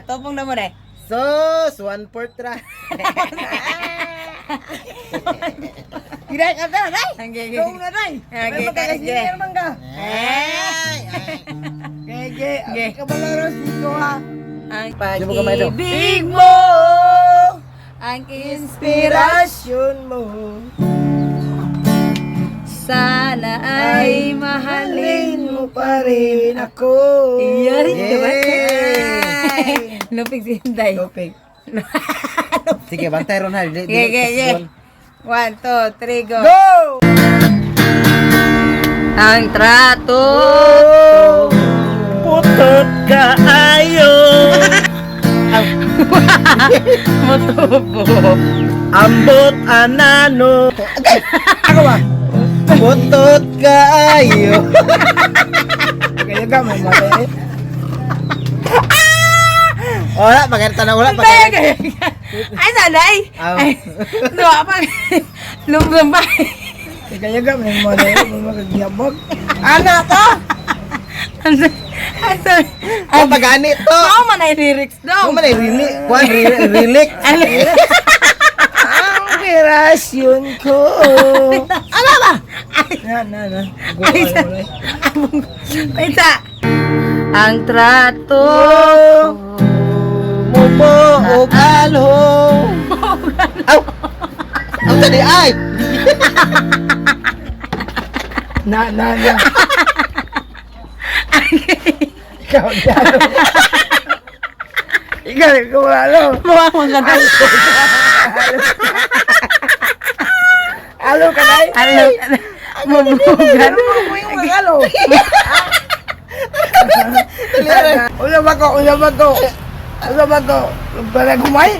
Tupong na mo na. Sus, 1/4 ra. Giray ka na, day. Ang gigi. Go na, day. Okay, May magkakasinir man ka. Ay, ay. Gege, Ge. ang kabalaros dito ha. Ang Di mo kamay daw. pag-ibig mo, ang inspirasyon Inspirasyon mo. sana ay mahalin Mahalin mo pa rin ako. Iyan, diba? Yay! Lupig si Inday. Lupig. Sige, bantay ron ha. Dili, Ge, dili, ge, ge. One, two, three, go. Go! Ang trato. Putot kaayo. Motubo. Ambot anano. Ako ba? Putot kaayo. Kaya ka mo mali. Wala, pagkanta na wala. Ay, Pagkanta. ay, sanay. Aw. Ay, luwa pa. Lumlumbay. Kaya ka mo mali. Mo magagyabog. Ana to! Ay, sorry. Oh, pagani to. Mao man ay lyrics Mo dong. man ay rili, kuan relic. Ang inspirasyon ko. Ano ba? Na, na, na. Go, Ay, ano, wala. Paisa. Ang trato. Mubo og alho. Aw. Aw tadi ay. Na, na, na. Ikaw, lalo. Ikaw, ikaw, lalo. Mukha mong kanta. Alo ka, day. Ano? Mabugan. Ano mo yung mga alo? Usa ba ko? Usa ba ko? Usa ba ko? Para gumay?